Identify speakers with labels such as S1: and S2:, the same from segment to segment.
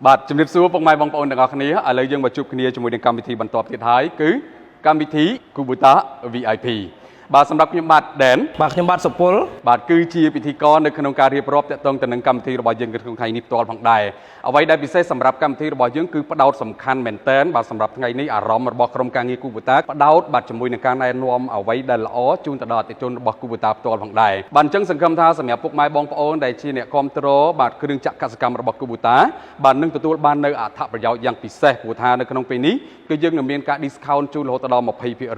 S1: បាទជំរាបសួរពុកម៉ែបងប្អូនទាំងអស់គ្នាឥឡូវយើងមកជួបគ្នាជាមួយនឹងកម្មវិធីបន្តទៀតហើយគឺកម្មវិធី Kubota VIP បាទសម្រាប់ខ្ញុំបាទដែន
S2: បាទខ្ញុំបាទសុពល
S1: បាទគឺជាពិធីករនៅក្នុងការរៀបរាប់តាក់ទងទៅនឹងកម្មវិធីរបស់យើងក្នុងថ្ងៃនេះផ្ទាល់ផងដែរអ្វីដែលពិសេសសម្រាប់កម្មវិធីរបស់យើងគឺផ្ដោតសំខាន់មែនទែនបាទសម្រាប់ថ្ងៃនេះអារម្មណ៍របស់ក្រុមការងារ Kubota ផ្ដោតបាទជាមួយនឹងការណែនាំអ្វីដែលល្អជូនទៅដល់អតិថិជនរបស់ Kubota ផ្ទាល់ផងដែរបាទអញ្ចឹងសង្ឃឹមថាសម្រាប់ពុកម៉ែបងប្អូនដែលជាអ្នកគាំទ្របាទគ្រឿងចក្រកសិកម្មរបស់ Kubota បាទនឹងទទួលបាននៅអត្ថប្រយោជន៍យ៉ាងពិសេសព្រោះថានៅក្នុងពេលនេះគឺយើងនឹងមានការ discount ជូនរហូតដល់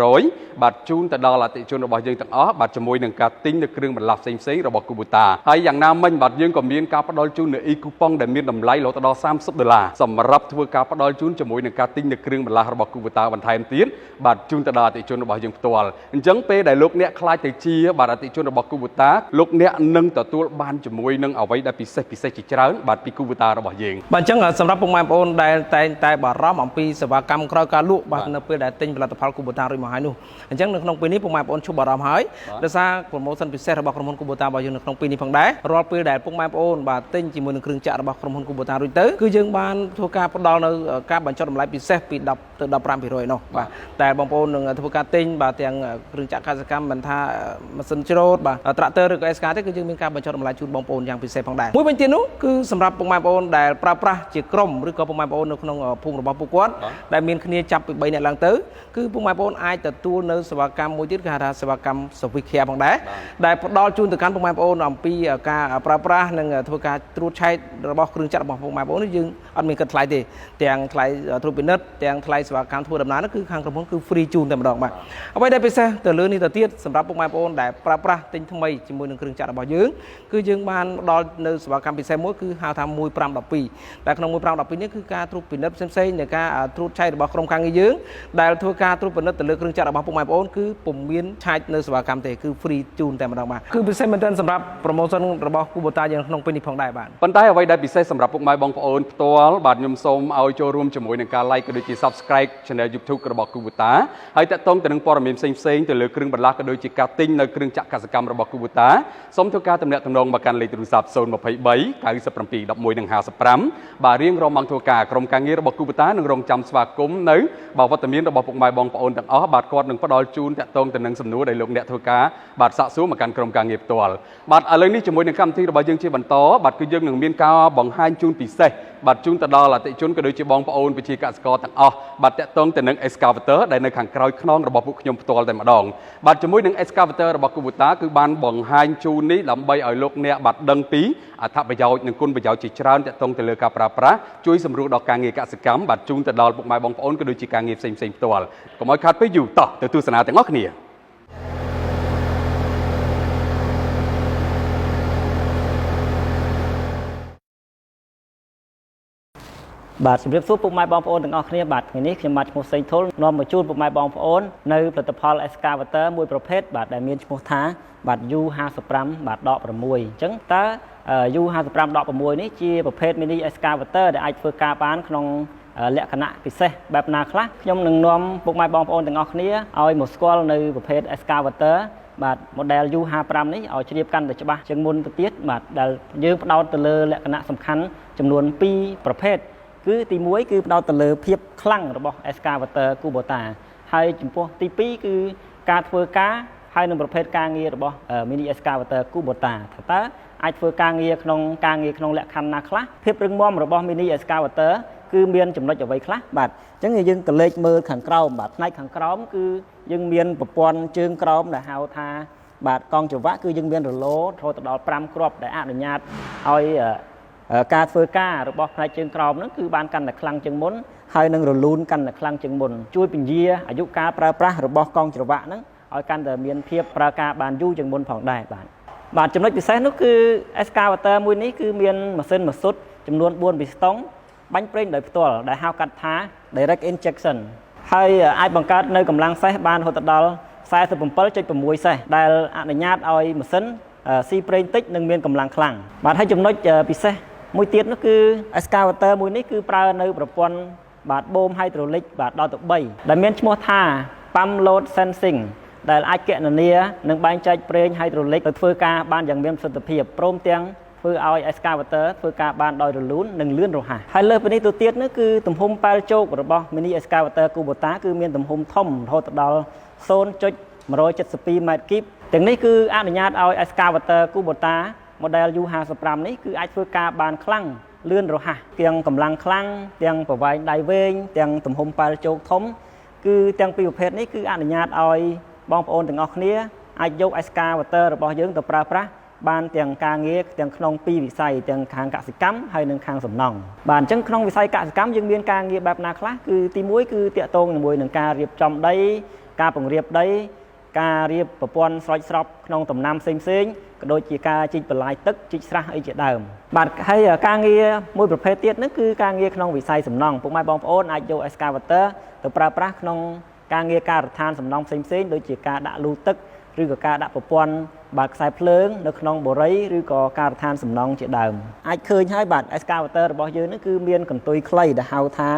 S1: 20%បាទជូនទៅដល់អតិថិជនរបស់យើងទាំងអស់បាទជាមួយនឹងការទិញនៅគ្រឿងបន្លាស់ផ្សេងៗរបស់ Kubota ហើយយ៉ាងណាមិញបាទយើងក៏មានការផ្ដល់ជូននៅ e-coupon ដែលមានតម្លៃរហូតដល់30ដុល្លារសម្រាប់ធ្វើការផ្ដល់ជូនជាមួយនឹងការទិញនៅគ្រឿងបន្លាស់របស់ Kubota បន្ថែមទៀតបាទជូនទៅដល់អតិថិជនរបស់យើងផ្ទាល់អញ្ចឹងពេលដែលលោកអ្នកក្លាយទៅជាបាទអតិថិជនរបស់ Kubota លោកអ្នកនឹងទទួលបានជាមួយនឹងអ្វីដែលពិសេសពិសេសជាច្រើនបាទពី Kubota របស់យើង
S2: បាទអញ្ចឹងសម្រាប់ពុកម៉ែបងប្អូនដែលតែងតែបារម្ភអំពីសេវាកម្មក្រោយការលក់បាទនៅពេលដែលទិញផលិតផល Kubota រួចមកហើយនោះអញ្ចឹងនៅក្នុងពេលនេះពុកម៉ែបងប្អូនឈប់បារម្ភហើយដោយសារ promotion ពិសេសរបស់ក្រុមហ៊ុន Kubota របស់យើងនៅក្នុងពេលនេះផងដែររាល់ពេលដែលពុកម៉ែបងប្អូនបាទទិញជាមួយនឹងគ្រឿងចក្ររបស់ក្រុមហ៊ុន Kubota រួចទៅគឺយើងបានធ្វើការផ្ដល់នៅការបញ្ចុះតម្លៃពិសេសពី10ទៅ15%នោះបាទតែបងប្អូននឹងធ្វើការទិញបាទទាំងគ្រឿងចក្រកសិកម្មមិនថាម៉ាស៊ីនច្រូតបាទ tractor ឬក៏ SK ទេគឺយើងមានការបញ្ចុះតម្លៃជូនបងប្អូនយ៉ាងពិសេសផងដែរមួយវិញទៀតនោះគឺសម្រាប់ពុកម៉ែបងប្អូនដែលប្រើប្រាស់ជាក្រុមឬក៏ពុកម៉ែបងប្អូននៅក្នុងភូមិរបស់ពួកគាត់ដែលមានគ្នាចាប់ពី3នាក់ឡើងទៅគឺពុកម៉ែបងប្អូនអាចទទួលនៅសេវាកម្មមួយទៀតគេហៅថាសេវាកម្ម service care ផងដែរដែលផ្ដល់ជូនទៅកាន់ពុកម៉ែបងប្អូនអំពីការប្រើប្រាស់និងធ្វើការត្រួតឆែករបស់គ្រឿងចក្ររបស់ពុកម៉ែបងប្អូននេះយើងអត់មានគិតថ្លៃទេទាំងថ្លៃត្រួតពិនិត្យទាំងថ្លៃសេវាកម្មធ្វើដំណើរនោះគឺខាងក្រុមហ៊ុនគឺ free ជូនតែម្ដងបាទអ្វីដែលពិសេសទៅលើនេះទៅទៀតសម្រាប់ពុកម៉ែបងប្អូនដែលប្រើប្រាស់ទិញថ្មីជាមួយនឹងគ្រឿងចក្ររបស់យើងគឺយើងបានផ្ដល់នៅសេវាកម្មពិសេសមួយគឺហៅថា1512ដែលក្នុង1512នេះគឺការត្រួតពិនិត្យផ្សេងៗនៃការត្រួតឆែករបស់ក្រុមការងារយើងដែលធ្វើការត្រួតពិនិត្យទៅលើគ្រឿងចក្ររបស់ពុកម៉ែបងប្អូនគឺពុំមានឆាយនៅសេវាកម្មទេគឺ free ជូនតែម្ដងបាទគឺពិសេសមែនទែនសម្រាប់ promotion របស់ Kubota យើងក្នុងពេលនេះផងដែរបាទ
S1: ប៉ុន្តែអ្វីដែលពិសេសសម្រាប់ពុកម៉ែបងប្អូនផ្ទាល់បាទខ្ញុំសូមឲ្យចូលរួមជាមួយនឹងការ like ក៏ដូចជា Subscribe Channel YouTube របស់ Kubota ហើយតាក់ទងទៅនឹងព័ត៌មានផ្សេងៗទៅលើគ្រឿងបន្លាស់ក៏ដូចជាការទិញនៅគ្រឿងចក្រកសិកម្មរបស់ Kubota សូមធ្វើការទំនាក់ទំនងមកកាន់លេខទូរស័ព្ទ023 97 11និង55បាទរៀងរាល់ម៉ោងធ្វើការក្រុមការងាររបស់ Kubota នឹងរងចាំស្វាគមន៍នៅបាទវត្តមានរបស់ពុកម៉ែបងប្អូនទាំងអស់បាទគាត់នឹងផ្ដល់ជូនតាក់ទងទៅនឹងសំណួរដែលលោកអ្នកធ្វើការបាទសាកសួរមកកាន់ក្រុមការងារផ្ទាល់បាទឥឡូវនេះជាមួយនឹងកម្មវិធីរបស់យើងជាបន្តបាទគឺយើងនឹងមានការបង្ហាញជូនពិសេសបាទជូនទៅដល់អតិថិជនក៏ដូចជាបងប្អូនប្រជាកសិករទាំងអស់បាទតាក់ទងទៅនឹង excavator ដែលនៅខាងក្រោយខ្នងរបស់ពួកខ្ញុំផ្ទាល់តែម្ដងបាទជាមួយនឹង excavator របស់ Kubota គឺបានបង្ហាញជូននេះដើម្បីឲ្យលោកអ្នកបាទដឹងពីអត្ថប្រយោជន៍និងគុណប្រយោជន៍ជាច្រើនតាក់ទងទៅលើការប្រើប្រាស់ជួយសម្រួលដល់ការងារកសិកម្មបាទជូនទៅដល់ពុកម៉ែបងប្អូនក៏ដូចជាការងារផ្សេងៗផ្ទាល់កុំឲ្យខាតពេលយូរតោះទៅទស្សនាទាំងអស់គ្នា
S3: បាទជំរាបសួរពុកម៉ែបងប្អូនទាំងអស់គ្នាបាទថ្ងៃនេះខ្ញុំបាទឈ្មោះសេងធុលនាំមកជូនពុកម៉ែបងប្អូននៅផលិតផល Excavator មួយប្រភេទបាទដែលមានឈ្មោះថាបាទ U55 បាទដក6អញ្ចឹងតើ U55 ដក6នេះជាប្រភេទ mini excavator ដែលអាចធ្វើការបានក្នុងលក្ខណៈពិសេសបែបណាខ្លះខ្ញុំនឹងនាំពុកម៉ែបងប្អូនទាំងអស់គ្នាឲ្យមកស្គាល់នៅប្រភេទ excavator បាទ model U55 នេះឲ្យជ្រាបកាន់តែច្បាស់ជាងមុនទៅទៀតបាទដែលយើងផ្ដោតទៅលើលក្ខណៈសំខាន់ចំនួន2ប្រភេទគឺទី1គឺផ្ដោតទៅលើភាពខ្លាំងរបស់ excavator Kubota ហើយចំពោះទី2គឺការធ្វើការហើយនឹងប្រភេទការងាររបស់ mini excavator Kubota ថាតើអាចធ្វើការងារក្នុងការងារក្នុងលក្ខខណ្ឌណាខ្លះភាពរឹងមាំរបស់ mini excavator គឺមានចំណុចអ្វីខ្លះបាទអញ្ចឹងយើងក៏លេខមើលខាងក្រោមបាទផ្នែកខាងក្រោមគឺយើងមានប្រព័ន្ធជើងក្រោមដែលហៅថាបាទកង់ច្រវាក់គឺយើងមានរ៉ូឡូរហូតដល់5គ្រាប់ដែលអនុញ្ញាតឲ្យការធ្វើការរបស់ផ្នែកជើងក្រោមហ្នឹងគឺបានកាន់តែខ្លាំងជាងមុនហើយនឹងរលូនកាន់តែខ្លាំងជាងមុនជួយពន្យាអាយុកាលប្រើប្រាស់របស់កង់ច្រវាក់ហ្នឹងឲ្យកាន់តែមានភាពប្រើការបានយូរជាងមុនផងដែរបាទបាទចំណុចពិសេសនោះគឺ excavator មួយនេះគឺមានម៉ាស៊ីនម៉ាស៊ុតចំនួន4ពីស្តុងបាញ់ប្រេងដោយផ្ទាល់ដែលហៅកាត់ថា direct injection ហើយអាចបង្កើតនៅកម្លាំងសេះបានរហូតដល់47.6សេះដែលអនុញ្ញាតឲ្យម៉ាស៊ីនស៊ីប្រេងតិចនិងមានកម្លាំងខ្លាំងបាទហើយចំណុចពិសេសមួយទៀតនោះគឺ excavator មួយនេះគឺប្រើនៅប្រព័ន្ធបាទបូម hydraulic បាទដល់ទៅ3ដែលមានឈ្មោះថា Pump Load Sensing ដែលអាចគណនានិងបែងចែកប្រេង hydraulic ទៅធ្វើការបានយ៉ាងមានប្រសិទ្ធភាពព្រមទាំង ធ្វើឲ្យ excavator ធ្វើការបានដោយរលូននិងលឿនរហ័សហើយលើសពីនេះទៅទៀតនោះគឺទំហំប៉ែលជោគរបស់ mini excavator Kubota គឺមានទំហំធំរហូតដល់0.172ម៉ែត្រគីបទាំងនេះគឺអនុញ្ញាតឲ្យ excavator Kubota model U55 នេះគឺអាចធ្វើការបានខ្លាំងលឿនរហ័សទាំងកម្លាំងខ្លាំងទាំងប្រវែងដៃវែងទាំងទំហំប៉ែលជោគធំគឺទាំងពីរប្រភេទនេះគឺអនុញ្ញាតឲ្យបងប្អូនទាំងអស់គ្នាអាចយក excavator របស់យើងទៅប្រើប្រាស់បានទាំងការងារទាំងក្នុងពីរវិស័យទាំងខាងកសិកម្មហើយនិងខាងសំណង់បាទអញ្ចឹងក្នុងវិស័យកសិកម្មយើងមានការងារបែបណាខ្លះគឺទី1គឺតាក់ទងជាមួយនឹងការរៀបចំដីការពង្រាបដីការរៀបប្រព័ន្ធស្រោចស្រពក្នុងដំណាំផ្សេងៗក៏ដូចជាការជីកបន្លាយទឹកជីកស្រះអីជាដើមបាទហើយការងារមួយប្រភេទទៀតនោះគឺការងារក្នុងវិស័យសំណង់ពុកម៉ែបងប្អូនអាចយក excavator ទៅប្រើប្រាស់ក្នុងការងារការដ្ឋានសំណង់ផ្សេងៗដូចជាការដាក់លូទឹកឬក៏ការដាក់ប្រព័ន្ធបាទខ្សែភ្លើងនៅក្នុងបុរីឬក៏ការដ្ឋានសំណង់ជាដើមអាចឃើញហើយបាទ excavator របស់យើងនេះគឺមានកន្ទុយខ្លីដែលហៅថា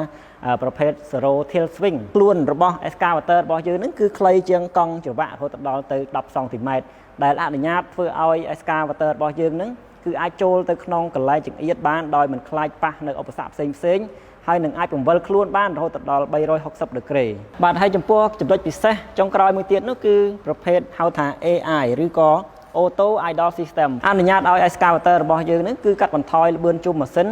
S3: ប្រភេទ zero tilt swing ខ្លួនរបស់ excavator របស់យើងនេះគឺខ្លីជាងកង់ច្រវាក់រហូតដល់ទៅ10សង់ទីម៉ែត្រដែលអនុញ្ញាតធ្វើឲ្យ excavator របស់យើងនឹងគឺអាចចូលទៅក្នុងកន្លែងចង្អៀតបានដោយមិនខ្លាចប៉ះនៅឧបសគ្គផ្សេងផ្សេងហើយនឹងអាចពង្វិលខ្លួនបានរហូតដល់360ដឺក្រេបាទហើយចំពោះចំណុចពិសេសចុងក្រោយមួយទៀតនោះគឺប្រភេទហៅថា AI ឬក៏ Auto Idle System អនុញ្ញាតឲ្យ excavator របស់យើងនឹងគឺកាត់បន្ថយល្បឿនជុំម៉ាស៊ីន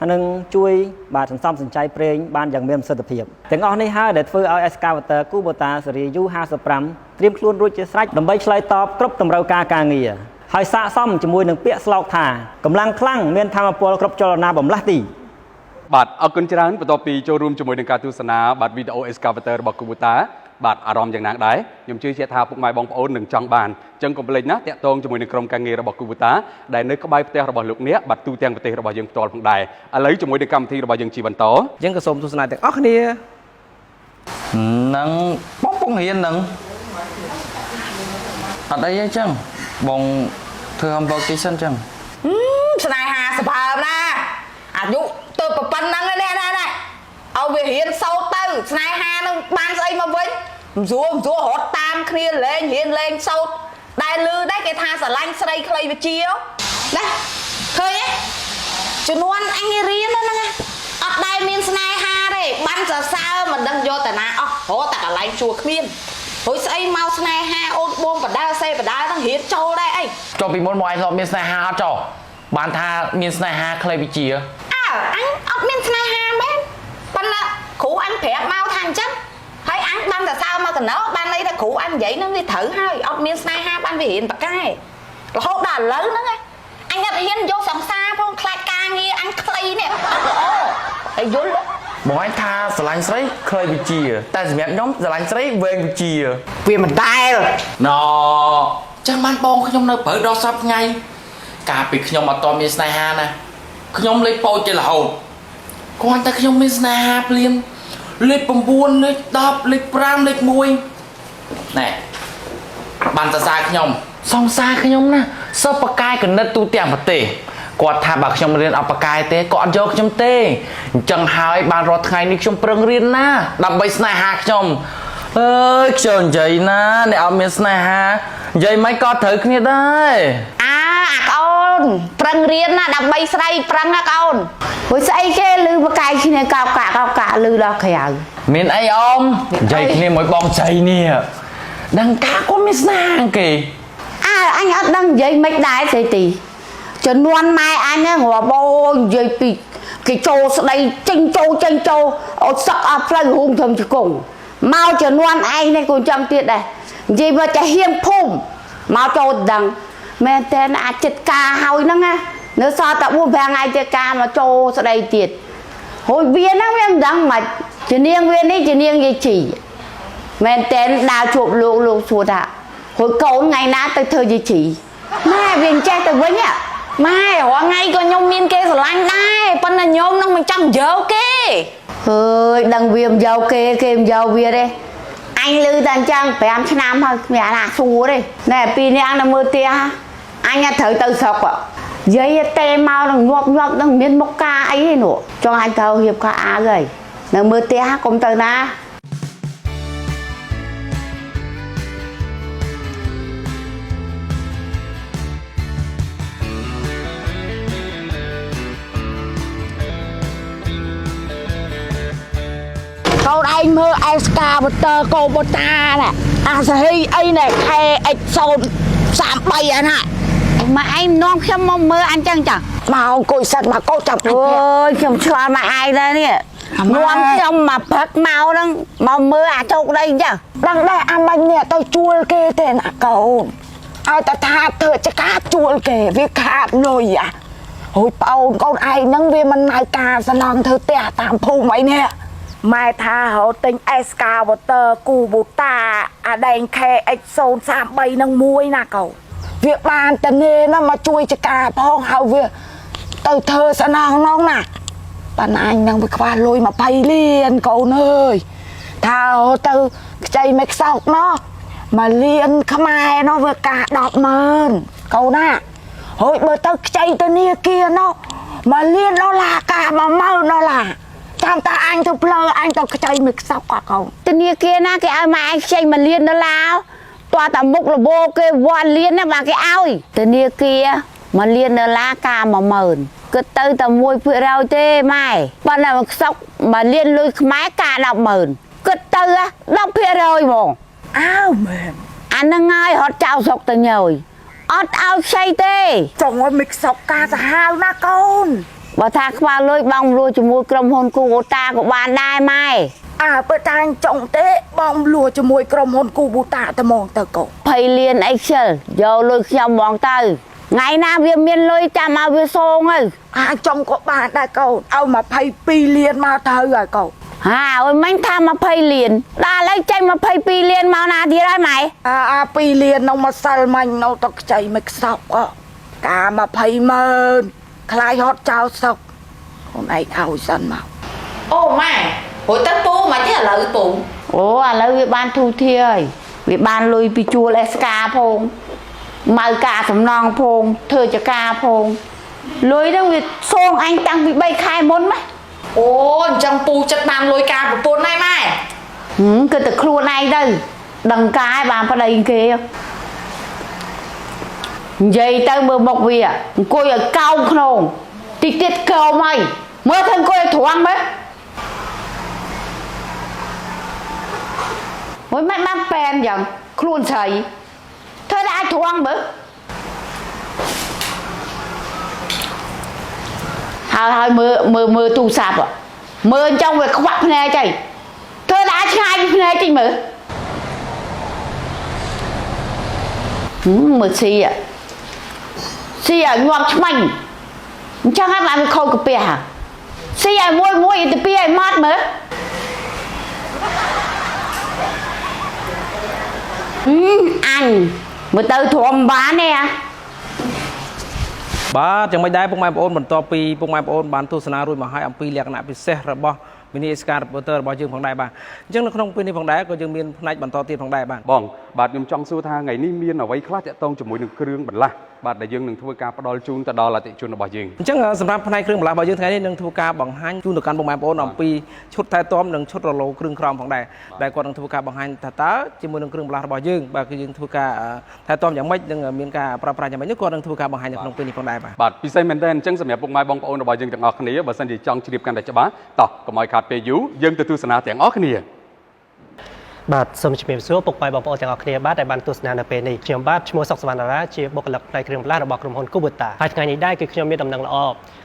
S3: ហើយនឹងជួយបាទសន្សំសំចៃប្រេងបានយ៉ាងមានប្រសិទ្ធភាពទាំងអស់នេះហើយដែលធ្វើឲ្យ excavator Kubota Series U55 ត្រៀមខ្លួនរួចជាស្រេចដើម្បីឆ្លើយតបគ្រប់តម្រូវការការងារហើយស័ក្តិសមជាមួយនឹងពាក្យស្លោកថាកម្លាំងខ្លាំងមានធម៌ពលគ្រប់ចលនាបំលាស់ទី
S1: បាទអរគុណច្រើនបន្ទាប់ពីចូលរួមជាមួយនឹងការទស្សនាបាទវីដេអូ Excavator របស់ Kubota បាទអារម្មណ៍យ៉ាងណាដែរខ្ញុំជឿជាក់ថាពុកម៉ែបងប្អូននឹងចង់បានអញ្ចឹងកុំភ្លេចណាតាក់ទងជាមួយនឹងក្រុមការងាររបស់ Kubota ដែលនៅក្បែរផ្ទះរបស់លោកអ្នកបាទទូទាំងប្រទេសរបស់យើងផ្ទាល់ផងដែរឥឡូវជាមួយនឹងកម្មវិធីរបស់យើងជាបន្ត
S2: អញ្ចឹងក៏សូមទស្សនាទាំងអស់គ្នា
S4: នឹងបងពងរៀននឹងអត់អីទេចឹងបងធ្វើ homework តិចសិនចឹង
S5: ស្នេហាសភើបណាអាយុទៅប៉ុណ្ណឹងឯនេះណាណាឲ្យវារៀនសូត្រទៅស្នេហានឹងបានស្អីមកវិញមិនស្រួលមិនស្រួលរត់តាមគ្នាលេងរៀនលេងសូត្រដែលលឺដែរគេថាស្រឡាញ់ស្រីខ្លីវិជាណាឃើញទេជំនាន់អញរៀនហ្នឹងណាអត់ដែលមានស្នេហាទេបានសរសើរមិនដឹងយកតាណាអស់រកតែកន្លែងជួគ្មានរួចស្អីមកស្នេហាអូនបងបដើសេបដើហ្នឹងរៀនចូលដែរអី
S4: ចុះពីមុនមកឯងធ្លាប់មានស្នេហាអត់ចុះបានថាមានស្នេហាខ្លីវិជា
S5: អើអញអត់មានស្នេហាមែនប៉ុន្តែគ្រូអញប្រាប់មកថាអញ្ចឹងហើយអញបានតែសើមកកណោបានន័យថាគ្រូអញនិយាយហ្នឹងវាត្រូវហើយអត់មានស្នេហាបានវារៀនប៉កែរហូតដល់ឥឡូវហ្នឹងណាអញអត់ហ៊ានយកសង្សារផងខ្លាចការងារអញខ្លីនេះអត់ល្អហើយយល់ទេ
S4: បងឯងថាស្រឡាញ់ស្រីខ្លីវិជាតែសម្រាប់ខ្ញុំស្រឡាញ់ស្រីវែងវិជា
S5: វាមិនដែល
S4: ណចាំបានបងខ្ញុំនៅព្រៅដល់សប្តាហ៍ថ្ងៃកាលពីខ្ញុំអត់តមានស្នេហាណាខ្ញុំលេខពោចទៅរហូតគ្រាន់តែខ្ញុំមានស្នេហាភ្លាមលេខ9លេខ10លេខ5លេខ1ណែបានសរសើរខ្ញុំសង្សារខ្ញុំណាសិស្សបកាយកណិតទូទាំងប្រទេសគាត់ថាបើខ្ញុំរៀនអត់បកាយទេក៏អត់យកខ្ញុំទេអញ្ចឹងហើយបានរាល់ថ្ងៃនេះខ្ញុំប្រឹងរៀនណាដើម្បីស្នេហាខ្ញុំអើយខ្ញុំនិយាយណាអ្នកអត់មានស្នេហានិយាយមិនក៏ត្រូវគ្នាដែរ
S5: អើអាក្អូនប្រឹងរៀនណាដើម្បីស្រីប្រឹងណាក្អូន
S6: ព្រោះស្អីគេលឺបកាយគ្នាកោកកាក់កោកកាក់លឺដល់ក្រៅ
S4: មានអីអមនិយាយគ្នាមួយបងស្រីនេះដឹងការគាត់មានស្នេហាគេ
S6: អើអញអត់ដឹងនិយាយមិនដែរស្អីទីជំនាន់ម៉ែអញហ្នឹងរាប់អូយនិយាយពីគេចូលស្ដីចេញចូលចេញចូលអូសឹកអស់ផ្លូវហួងធំជង្គង់មកជំនាន់ឯងនេះក៏ចឹងទៀតដែរនិយាយមកតែហៀងភូមិមកចូលដឹងមែនតើអាចចិត្តការហើយហ្នឹងណានៅសល់តែ4 5ថ្ងៃទៀតការមកចូលស្ដីទៀតហើយវាហ្នឹងវាមិនដឹងមិនជំនាញវានេះជំនាញយាយជី មែនតែនដើរជួបលោកលោកសួរថាហួយកូនថ្ងៃណាទៅធ្វើយាយជីម៉ែវាអញ្ចេះទៅវិញហ៎
S5: ម៉ែរាល់ថ្ងៃក៏ខ្ញុំមានគេស្រឡាញ់ដែរប៉ុន្តែខ្ញុំនឹងមិនចង់យកគេ
S6: ហើយដឹងវាមិនយកគេគេមិនយកវាទេអញលឺតែអញ្ចឹង5ឆ្នាំហើយគ្មានអាណាសួរទេណែពីរនាក់នៅមើលផ្ទះអញត្រូវទៅស្រុកយាយទេមកនឹងញាប់ញាប់នឹងមានមុខការអីទេនោះចង់អញត្រូវរៀបខោអាវហើយនៅមើលផ្ទះកុំទៅណា
S5: កូនឯងមើលអេស្កាវត័រកូបូតាណែអាសហីអីណែ KX033 អាណា
S6: ម៉ែឯងនាំខ្ញុំមកមើលអញចឹងចា
S5: មកអង្គុយសិនមកកូនចាំ
S6: អូយខ្ញុំឆ្ងល់ម៉ែឯងដែរនេះ
S5: អាម៉ែ
S6: នាំខ្ញុំមកព្រឹកមកហ្នឹងមកមើលអាចោកដីអញ្ចឹង
S5: ដឹងដែរអាមាញ់នេះទៅជួលគេទេណាកូនឲ្យតែថាធ្វើចកាជួលគេវាខាតលុយអាហួយប្អូនកូនឯងហ្នឹងវាមិនណៅការសំណងធ្វើផ្ទះតាមភូមិអីនេះម៉ែថារកទិញ Excavator គូបូតាអាដែង KX033 ហ្នឹងមួយណាកូនវាបានតនេណាមកជួយចកាផងហើយវាទៅធ្វើសំណងហ្នឹងណា ប៉ាន់អញនឹងវាខ្វះលុយ20លានកូនអើយថាអូទៅខ្ចីមិនខ្សោកណោះមួយលានខ្មែរណោះវាការ100000កូនណាហើយបើទៅខ្ចីទៅនាគារណោះមួយលានដុល្លារការ10000ដុល្លារតាមតាអញទៅផ្លូវអញទៅខ្ចីមិនខ្សោកកកូន
S6: ធនាគារណាគេឲ្យម៉ែឯងខ្ចី1លានដុល្លារតោះតែមុខលបោគេវ៉ាន់លានណាបាទគេឲ្យធនាគារ1លានដុល្លារការ10000គិតទៅតែ1%ទេម៉ែប៉ុន្តែមកខ្សុក1លានលុយខ្មែរការ100000គិតទៅ10%ហ្មង
S5: អើមែន
S6: អាហ្នឹងហើយរត់ចោលស្រុកទៅញយអត់ឲ្យខ្ចីទេ
S5: ចង់ឲ្យមិនខ្សោកការសាហាវណាកូន
S6: បើថាខ្វះលុយបងរស់ជាមួយក្រុមហ៊ុនគូអូតាក៏បានដែរម៉ែ
S5: អើបើតាអញចង់ទេបងលួជាមួយក្រុមហ៊ុនគូបូតាតែហ្មងទៅកូន
S6: 20លានអីខ្ជិលយកលុយខ្ញុំហ្មងទៅថ្ងៃណាវាមានលុយចាំឲ្យវាសងទៅ
S5: អាចង់ក៏បានដែរកូនឲ្យ22លានមកទៅហើយកូន
S6: ហាអើយមិញថា20លានដល់ឥឡូវចេញ22លានមកណាទៀតហើយម៉ែ
S5: អាអា2លាននោះមកសិលមាញ់នៅទៅខ្ចីមិនខ្សោកអកា20ម៉ឺនខ្លាយហត់ចោលស្រុកខ្លួនឯងឲ្យសិនមក
S7: អូម៉ែរួចទៅពូមិនទេឥឡូវពូ
S6: អូឥឡូវវាបានធូរធារហើយវាបានលុយពីជួលអេសកាផងម៉ៅការសំណងផងធ្វើចការផងលុយហ្នឹងវាសងអញតាំងពី3ខែមុនម៉េះ
S7: អូអញ្ចឹងពូចិត្តបានលុយការប្រពន្ធហើយម៉ែ
S6: ហឹមគិតតែខ្លួនឯងទៅដឹងកាយបានប្តីគេនិយាយទៅមើលមុខវាអង្គុយឲ្យកោងខ្នងតិចទៀតកោមហើយមើលទៅអង្គុយឲ្យត្រង់មើលមួយមិនបានប៉ែនយ៉ាងខ្លួនស្រីធ្វើតែអាចត្រង់មើលហើយហើយមើលមើលមើលទូរស័ព្ទមើលអញ្ចឹងវាខ្វាក់ភ្នែកចៃធ្វើតែអាចឆ្ងាយពីភ្នែកតិចមើលហឹមមើលស៊ីอ่ะស៊ីឲ្យញាប់ឆ្មាញ់អញ្ចឹងហើយបានវាខូចកាពះហ่ะស៊ីឲ្យមួយមួយទៅពីឲ្យម៉ត់មើលហឹមអញមើលទៅទ្រាំបានទេអា
S2: បាទយ៉ាងម៉េចដែរពុកម៉ែបងប្អូនបន្ទាប់ពីពុកម៉ែបងប្អូនបានទស្សនារួចមកហើយអំពីលក្ខណៈពិសេសរបស់ mini excavator របស់យើងផងដែរបាទអញ្ចឹងនៅក្នុងពេលនេះផងដែរក៏យើងមានផ្នែកបន្តទៀតផងដែរបាទ
S1: បងបាទខ្ញុំចង់សួរថាថ្ងៃនេះមានអ្វីខ្លះតាក់ទងជាមួយនឹងគ្រឿងបន្លាស់បាទដែលយើងនឹងធ្វើការផ្ដល់ជូនទៅដល់អតិថិជនរបស់យើង
S2: អញ្ចឹងសម្រាប់ផ្នែកគ្រឿងបន្លាស់របស់យើងថ្ងៃនេះនឹងធ្វើការបង្ហាញជូនទៅកាន់ពុកម៉ែបងប្អូនអំពីឈុតថែទាំនិងឈុតរឡូគ្រឿងក្រោមផងដែរដែលគាត់នឹងធ្វើការបង្ហាញថាតើជាមួយនឹងគ្រឿងបន្លាស់របស់យើងបាទគឺយើងធ្វើការថែទាំយ៉ាងម៉េចនិងមានការប្រើប្រាស់យ៉ាងម៉េចនោះគាត់នឹងធ្វើការបង្ហាញនៅក្នុងពេលនេះផងដែរបាទ
S1: បាទពិសេសមែនទែនអញ្ចឹងសម្រាប់ពុកម៉ែបងប្អូនរបស់យើងទាំងអស់គ្នាបើសិនជាចង់ជ្រាបកាន់តែច្បាស់តោះកុំឲ្យខាតពេលយូរយើងទៅទស្សនាទាំងអស់គ្នា
S8: បាទសូមជំរាបសួរពុកម៉ែបងប្អូនទាំងអស់គ្នាបាទដែលបានទស្សនានៅពេលនេះខ្ញុំបាទឈ្មោះសុកសវណ្ណរាជាបុគ្គលិកផ្នែកគ្រឿងបន្លាស់របស់ក្រុមហ៊ុន Kubota ហើយថ្ងៃនេះដែរគឺខ្ញុំមានដំណឹងល្អ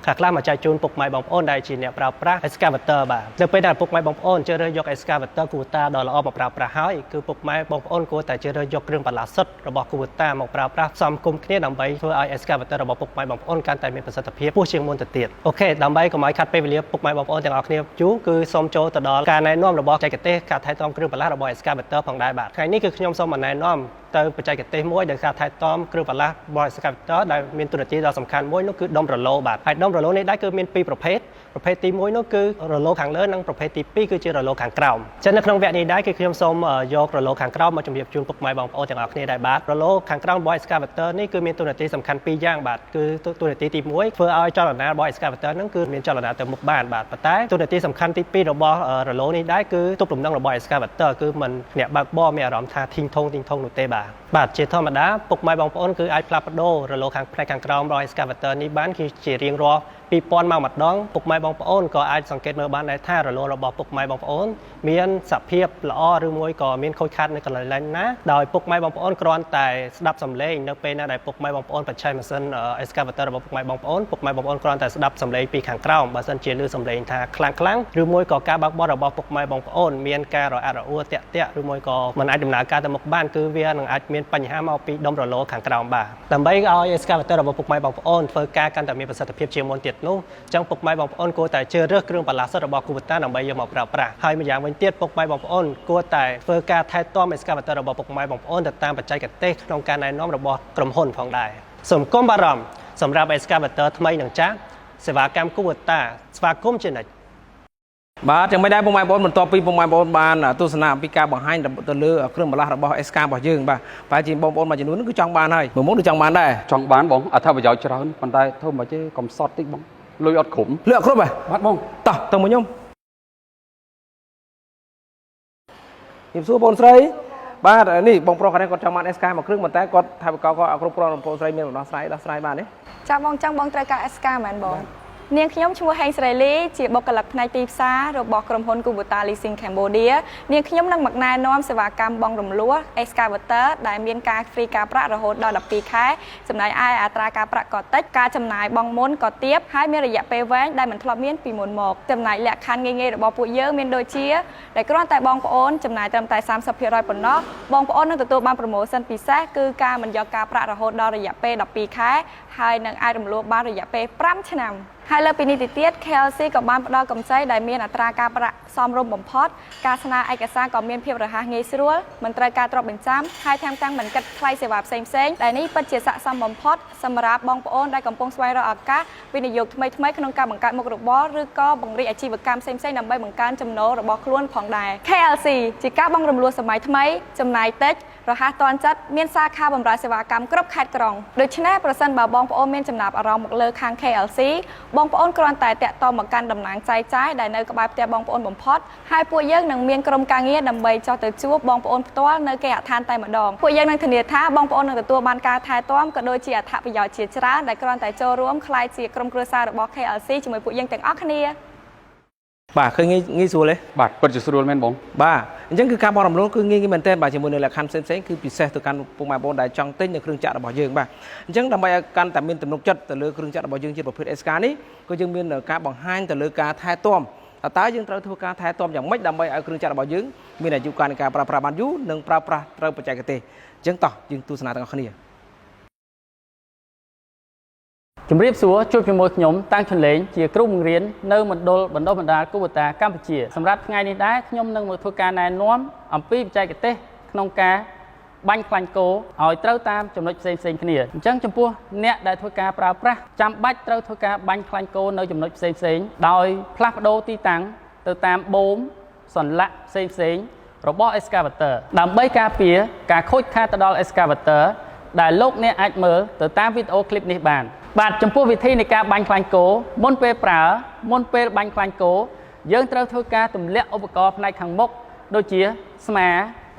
S8: ខ្លះៗមកចែកជូនពុកម៉ែបងប្អូនដែលជាអ្នកប្រើប្រាស់ excavator បាទនៅពេលដែលពុកម៉ែបងប្អូនជ្រើសរើសយក excavator Kubota ដ៏ល្អមកប្រើប្រាស់ហើយគឺពុកម៉ែបងប្អូនគួរតែជ្រើសរើសយកគ្រឿងបន្លាស់សុទ្ធរបស់ Kubota មកប្រើប្រាស់ផ្សំគុំគ្នាដើម្បីធ្វើឲ្យ excavator របស់ពុកម៉ែបងប្អូនកាន់តែមានប្រសិទ្ធភាពខ្ពស់ជាងមុនទៅទៀត OK ដើម្បីកុំឲ្យខាត់ពេលវេលាពុកម៉ែបងប្អូនទាំងអស់គ្នាយូរគឺសូមចូលទៅដល់ការណែនាំរបស់បច្ចេកទេសការថែទាំគ្រឿងបន្លាស់របស់ excavator ផងដែរបាទថ្ងៃនេះគឺខ្ញុំសូមមកណែនាំទៅបច្ចេកទេសមួយដែលការថែទាំគ្រឿងបន្លាស់របស់ excavator ដែលមានតួនាទីដ៏សំខាន់មួយនោះគឺដុំរ៉ូឡូបាទហើយដុំរ៉ូឡូនេះដែរគឺមានពីរប្រភេទប្រភេទទី1នោះគឺរ៉ូឡូខាងលើនិងប្រភេទទី2គឺជារ៉ូឡូខាងក្រោមអញ្ចឹងនៅក្នុងវគ្គនេះដែរគឺខ្ញុំសូមយករ៉ូឡូខាងក្រោមមកជម្រាបជូនពុកម៉ែបងប្អូនទាំងអស់គ្នាដែរបាទរ៉ូឡូខាងក្រោមរបស់ excavator នេះគឺមានតួនាទីសំខាន់ពីរយ៉ាងបាទគឺតួនាទីទី1ធ្វើឲ្យចលនារបស់ excavator ហ្នឹងគឺមានចលនាទៅមុខបានបាទប៉ុន្តែតួនាទីសំខាន់ទី2របស់រ៉ូឡូនេះដែរគឺទប់លំនឹងរបស់ excavator គឺមិនអ្នកបើកបរមានអារម្មណ៍ថាធីងថងធីងថងនោះទេបាទបាទជាធម្មតាពុកម៉ែបងប្អូនគឺអាចផ្លាស់ប្ដូររ៉ូឡូខាងផ្នែកខាងក្រោមរបស់ excavator នេះបានគឺជារៀងរាល់ 2000ម៉ោងម្ដងពុកម៉ែបងប្អូនក៏អាចសង្កេតមើលបានដែរថារលរបស់ពុកម៉ែបងប្អូនមានសភាពល្អឬមួយក៏មានខូចខាតនៅកន្លែងណាដោយពុកម៉ែបងប្អូនគ្រាន់តែស្ដាប់សំឡេងនៅពេលណាដែលពុកម៉ែបងប្អូនបញ្ឆេះម៉ាស៊ីន excavator របស់ពុកម៉ែបងប្អូនពុកម៉ែបងប្អូនគ្រាន់តែស្ដាប់សំឡេងពីខាងក្រោមបើសិនជាឮសំឡេងថាខ្លាំងខ្លាំងឬមួយក៏ការបើកបររបស់ពុកម៉ែបងប្អូនមានការរអាក់រអួលតាក់តាក់ឬមួយក៏មិនអាចដំណើរការទៅមុខបានគឺវានឹងអាចមានបញ្ហាមកពីដុំរលោខាងក្រោមបាទដើម្បីឲ្យ excavator របស់ពុកម៉ែបងប្អូនធ្វើការកាន់តែមានប្រសិទ្ធភាពជាងមុនទៀតនោះអញ្ចឹងពុកម៉ែបងប្អូនគួរតែជ្រើសរើសគ្រឿងបន្លាស់សុទ្ធរបស់ Kubota ដើម្បីយកមកប្រើប្រាស់ហើយម្យ៉ាងវិញទៀតពុកម៉ែបងប្អូនគួរតែធ្វើការថែទាំ excavator របស់ពុកម៉ែបងប្អូនទៅតាមបច្ចេកទេសក្នុងការណែនាំរបស់ក្រុមហ៊ុនផងដែរសូមកុំបារម្ភសម្រាប់ excavator ថ្មីនិងចាស់សេវាកម្ម Kubota ស្វាគមន៍ជានិច្ច
S2: បាទយ៉ាងម៉េចដែរពុកម៉ែបងប្អូនបន្ទាប់ពីពុកម៉ែបងប្អូនបានទស្សនាអំពីការបង្ហាញទៅលើគ្រឿងបន្លាស់របស់ SK របស់យើងបាទប្រហែលជាបងប្អូនមួយចំនួនគឺចង់បានហើយមួយមុខគឺចង់បានដែរ
S1: ចង់បានបងអត្ថប្រយោជន៍ច្រើនប៉ុន្តែធ្វើមិនទេកំសត់តិចបងលុយអត់គ្រប់
S2: លើកគ្រប់ហ៎
S1: បាទបង
S2: តោះទៅមកខ្ញុំជំរាបសួរបងស្រីបាទនេះបងប្រុសខាងនេះគាត់ចង់បាន SK មួយគ្រឿងប៉ុន្តែគាត់ថាបកក៏អត់គ្រប់គ្រាន់បងស្រីមានដំណោះស្រាយដោះស្រាយបានទេ
S9: ចាបងចង់បងត្រូវការ SK មែនបងនាងខ្ញុំឈ្មោះហេងស្រីលីជាបុគ្គលិកផ្នែកទីផ្សាររបស់ក្រុមហ៊ុន Kubota Leasing Cambodia នាងខ្ញុំនឹងមកណែនាំសេវាកម្មបង់រំលោះ Excavator ដែលមានការ free ការប្រាក់រហូតដល់12ខែចំណែកឯអត្រាការប្រាក់ក៏តិចការចំណាយបង់មុនក៏ទាបហើយមានរយៈពេលវែងដែលមិនធ្លាប់មានពីមុនមកចំណែកលក្ខខណ្ឌងាយៗរបស់ពួកយើងមានដូចជាដែលគ្រាន់តែបងប្អូនចំណាយត្រឹមតែ30%ប៉ុណ្ណោះបងប្អូននឹងទទួលបាន promotion ពិសេសគឺការមិនយកការប្រាក់រហូតដល់រយៈពេល12ខែហើយនឹងអាចរំលោះបានរយៈពេល5ឆ្នាំហើយលើពីនេះទៅទៀត KLC ក៏បានផ្ដល់កម្ចីដែលមានអត្រាការប្រាក់សមរម្យបំផុតការស្នើឯកសារក៏មានភាពរហ័សងាយស្រួលមិនត្រូវការទ្រព្យបញ្ចាំហើយថែមទាំងមិនគិតថ្លៃសេវាផ្សេងៗដែលនេះពិតជាស័ក្តិសមបំផុតសម្រាប់បងប្អូនដែលកំពុងស្វែងរកឱកាសវិនិយោគថ្មីៗក្នុងការបង្កើតមុខរបរឬក៏ពង្រីកអាជីវកម្មផ្សេងៗដើម្បីបង្កើនចំណូលរបស់ខ្លួនផងដែរ KLC ជាការបង់រំលោះសម័យថ្មីចំណាយតិចរហ័សទាន់ចិត្តមានសាខាបម្រើសេវាកម្មគ្រប់ខេត្តក្រុងដូច្នេះប្រសិនបើបងប្អូនមានចំណាប់អារម្មណ៍មកលើខាង KLC បងប្អូនគ្រាន់តែតាក់ទងមកកាន់តំណាងចែកចាយដែលនៅក្បែរផ្ទះបងប្អូនបំផុតហើយពួកយើងនឹងមានក្រុមការងារដើម្បីចុះទៅជួបបងប្អូនផ្ទាល់នៅគេហដ្ឋានតែម្ដងពួកយើងនឹងធានាថាបងប្អូននឹងទទួលបានការថែទាំក៏ដូចជាអត្ថប្រយោជន៍ជាច្រើនដែលគ្រាន់តែចូលរួមក្លាយជាក្រុមគ្រួសាររបស់ KLC ជាមួយពួកយើងទាំងអស់គ្នា
S2: បាទឃើញងាយងាយស្រួលទេ
S1: បាទពិតជាស្រួលមែនបង
S2: បាទអញ្ចឹងគឺការបង់រំលោះគឺងាយងាយមែនទែនបាទជាមួយនឹងលក្ខខណ្ឌផ្សេងៗគឺពិសេសទៅកាន់ពុកម៉ែបងប្អូនដែលចង់ទិញនៅគ្រឿងចក្ររបស់យើងបាទអញ្ចឹងដើម្បីឲ្យកាន់តែមានទំនុកចិត្តទៅលើគ្រឿងចក្ររបស់យើងជាប្រភេទ SK នេះគឺយើងមានការបង្ហាញទៅលើការថែទាំតើយើងត្រូវធ្វើការថែទាំយ៉ាងម៉េចដើម្បីឲ្យគ្រឿងចក្ររបស់យើងមានអាយុកាលនៃការប្រើប្រាស់បានយូរនិងប្រើប្រាស់ត្រូវបច្ចេកទេសអញ្ចឹងតោះយើងទស្សនាទាំងអស់គ្នា
S10: ជំរាបសួរជួបជាមួយខ្ញុំតាំងឈុនលេងជាគ្រូបង្រៀននៅមណ្ឌលបណ្ដុះបណ្ដាលគូបតាកម្ពុជាសម្រាប់ថ្ងៃនេះដែរខ្ញុំនឹងមកធ្វើការណែនាំអំពីបច្ចេកទេសក្នុងការបាញ់ខ្លាញ់គោឲ្យត្រូវតាមចំណុចផ្សេងៗគ្នាអញ្ចឹងចំពោះអ្នកដែលធ្វើការប្រើប្រាស់ចាំបាច់ត្រូវធ្វើការបាញ់ខ្លាញ់គោនៅចំណុចផ្សេងៗដោយផ្លាស់ប្ដូរទីតាំងទៅតាមបូមសន្លាក់ផ្សេងៗរបស់ excavator ដើម្បីការពារការខូចខាតទៅដល់ excavator ដែលលោកអ្នកអាចមើលទៅតាមវីដេអូឃ្លីបនេះបានបាទចំពោះវិធីនៃការបាញ់ខ្លាញ់គោមុនពេលប្រើមុនពេលបាញ់ខ្លាញ់គោយើងត្រូវធ្វើការទម្លាក់ឧបករណ៍ផ្នែកខាងមុខដូចជាស្មា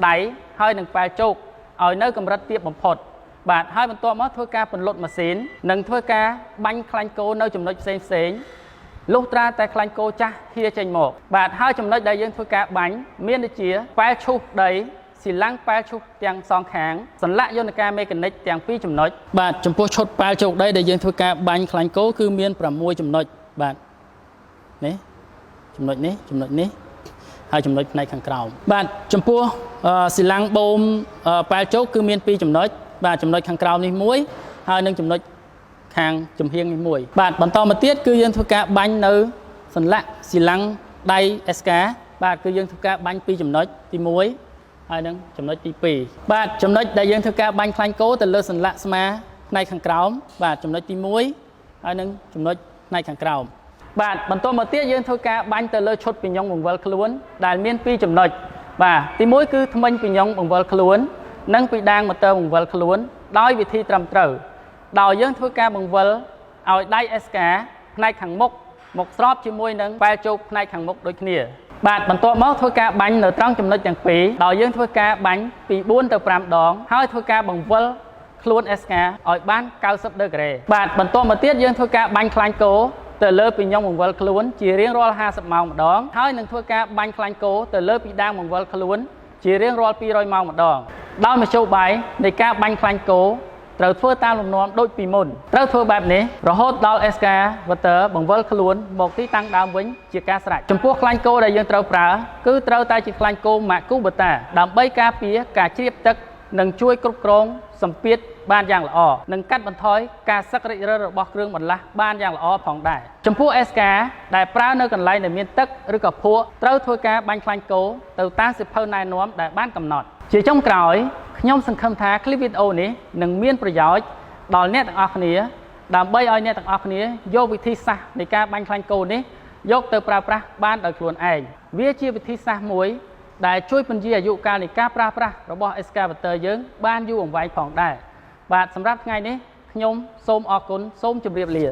S10: ដៃហើយនិងប៉ែលជោគឲ្យនៅកម្រិតទាបបំផុតបាទហើយបន្ទាប់មកធ្វើការពន្លត់ម៉ាស៊ីននិងធ្វើការបាញ់ខ្លាញ់គោនៅចំណុចផ្សេងផ្សេងៗលុះត្រាតែខ្លាញ់គោចាស់ហៀចេញមកបាទហើយចំណុចដែលយើងធ្វើការបាញ់មានដូចជាប៉ែលឈូសដីស៊ីឡាំងប៉ែលឈូសទាំងសងខាងសន្លាក់យន្តការមេកានិកទាំងពីរចំណុចបាទចំពោះឈុតប៉ែលជោគដីដែលយើងធ្វើការបាញ់ខ្លាញ់គោគឺមាន6ចំណុចបាទនេះចំណុចនេះចំណុចនេះហើយចំណុចផ្នែកខាងក្រោមបាទចំពោះស៊ីឡាំងបូមប៉ែលជោគគឺមាន2ចំណុចបាទចំណុចខាងក្រោមនេះមួយហើយនិងចំណុចខាងចំហៀងនេះមួយបាទបន្តមកទៀតគឺយើងធ្វើការបាញ់នៅសន្លាក់ស៊ីឡាំងដៃ SK បាទគឺយើងធ្វើការបាញ់2ចំណុចទី1ហើយនឹងចំណុចទី2បាទចំណុចដែលយើងធ្វើការបាញ់ខ្លាញ់គោទៅលើសន្លាក់ស្មាផ្នែកខាងក្រោមបាទចំណុចទី1ហើយនឹងចំណុចផ្នែកខាងក្រោមបាទបន្តមកទៀតយើងធ្វើការបាញ់ទៅលើឈុតពីញ៉ុងបង្វិលខ្លួនដែលមាន2ចំណុចបាទទី1គឺថ្មិញពីញ៉ុងបង្វិលខ្លួននិងពីដាងម៉ូទ័របង្វិលខ្លួនដោយវិធីត្រឹមត្រូវដោយយើងធ្វើការបង្វិលឲ្យដៃ SK ផ្នែកខាងមុខមកស្របជាមួយនឹងប៉ែលជោគផ្នែកខាងមុខដូចគ្នាបាទបន្ទាប់មកធ្វើការបាញ់នៅត្រង់ចំណុចទាំងពីរដោយយើងធ្វើការបាញ់ពី4ទៅ5ដងហើយធ្វើការបង្វិលខ្លួន SK ឲ្យបាន90ដឺក្រេបាទបន្ទាប់មកទៀតយើងធ្វើការបាញ់ខ្លាញ់គោ ទៅលើពីញ៉ុងបង្វិលខ្លួនជារៀងរាល់50ម៉ោងម្ដងហើយនឹងធ្វើការបាញ់ខ្លាញ់គោទៅលើពីដាងបង្វិលខ្លួនជារៀងរាល់200ម៉ោងម្ដងដោយមធ្យោបាយនៃការបាញ់ខ្លាញ់គោត្រូវធ្វើតាមលំនាំដូចពីមុនត្រូវធ្វើបែបនេះរហូតដល់ Excavator បង្វិលខ្លួនមកទីតាំងដើមវិញជាការស្រេចចំពោះខ្លាញ់គោដែលយើងត្រូវប្រើគឺត្រូវតែជាខ្លាញ់គោម៉ាកគូបូតាដើម្បីការពារការជ្រាបទឹកនិងជួយគ្រប់គ្រងសម្ពាធបានយ៉ាងល្អនិងកាត់បន្ថយការសឹករិចរិលរបស់គ្រឿងបន្លាស់បានយ៉ាងល្អផងដែរចំពោះ SK ដែលប្រើនៅកន្លែងដែលមានទឹកឬក៏ភក់ត្រូវធ្វើការបាញ់ខ្លាញ់គោទៅតាមសៀវភៅណែនាំដែលបានកំណត់ជាចុងក្រោយខ្ញុំសង្ឃឹមថាឃ្លីបវីដេអូនេះនឹងមានប្រយោជន៍ដល់អ្នកទាំងអស់គ្នាដើម្បីឲ្យអ្នកទាំងអស់គ្នាយកវិធីសាស្ត្រនៃការបាញ់ខ្លាញ់គោនេះយកទៅប្រើប្រាស់បានដោយខ្លួនឯងវាជាវិធីសាស្ត្រមួយដែលជួយពន្យាអាយុកាលនៃការប្រើប្រាស់របស់ Excavator យើងបានយូរអង្វែងផងដែរបាទសម្រាប់ថ្ងៃនេះខ្ញុំសូមអរគុណសូមជម្រាបលា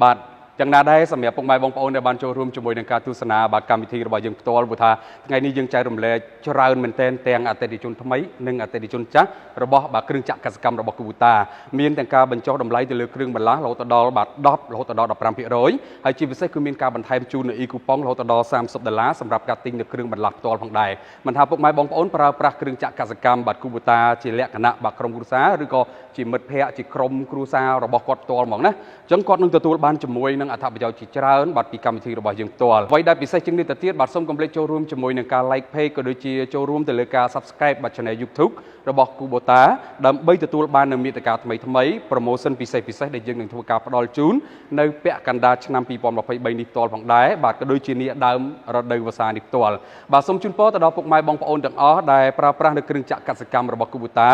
S1: បាទយ៉ាងណាដែរសម្រាប់ពុកម៉ែបងប្អូនដែលបានចូលរួមជាមួយនឹងការទស្សនាបាទកម្មវិធីរបស់យើងផ្ទាល់ព្រោះថាថ្ងៃនេះយើងចែករំលែកច្រើនមែនទែនទាំងអតិថិជនថ្មីនិងអតិថិជនចាស់របស់បាទគ្រឿងចក្រកសិកម្មរបស់គូបូតាមានទាំងការបញ្ចុះតម្លៃទៅលើគ្រឿងបន្លាស់រហូតដល់បាទ10រហូតដល់15%ហើយជាពិសេសគឺមានការបន្ថែមជូននៅ e-coupon រហូតដល់30ដុល្លារសម្រាប់ការទិញនៅគ្រឿងបន្លាស់ផ្ទាល់ផងដែរមិនថាពុកម៉ែបងប្អូនប្រើប្រាស់គ្រឿងចក្រកសិកម្មបាទគូបូតាជាលក្ខណៈបាទក្រុមគ្រួសារឬក៏ជាមិត្តភ័ក្តិជាក្រុមគ្រួសាររបស់គាត់ផ្ទាល់ហ្មងណាអញ្ចឹងគាត់នឹងទទួលបានជាមួយនឹងអត្ថប្រយោជន៍ជាច្រើនបាទពីកម្មវិធីរបស់យើងផ្ទាល់អ្វីដែលពិសេសជាងនេះទៅទៀតបាទសូមកុំភ្លេចចូលរួមជាមួយនឹងការ like page ក៏ដូចជាចូលរួមទៅលើការ subscribe បាទ channel YouTube របស់ Kubota ដើម្បីទទួលបាននូវមាតិកាថ្មីថ្មី promotion ពិសេសពិសេសដែលយើងនឹងធ្វើការផ្ដល់ជូននៅពាក់កណ្ដាលឆ្នាំ2023នេះផ្ទាល់ផងដែរបាទក៏ដូចជានេះដើមរដូវវស្សានេះផ្ទាល់បាទសូមជូនពរទៅដល់ពុកម៉ែបងប្អូនទាំងអស់ដែលប្រើប្រាស់នៅគ្រឿងចក្រកសិកម្មរបស់ Kubota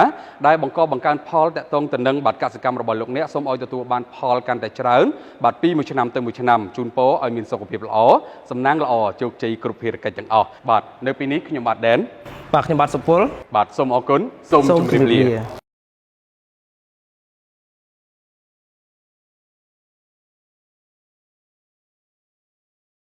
S1: ដែលបង្កបង្កើនផលតាក់ទងទៅនឹងបាទកសិកម្មរបស់លោកអ្នកសូមឲ្យទទួលបានផលកាន់តែច្រើនបាទពីមួយឆ្នាំទៅមួយឆ្នាំជូនពរឲ្យមានសុខភាពល្អសំណាងល្អជោគជ័យគ្រប់ភារកិច្ចទាំងអស់បាទនៅពេលនេះខ្ញុំបាទដែន
S2: បាទខ្ញុំបាទសុពល
S1: បាទសូមអរគុណសូមជម្រាបលា។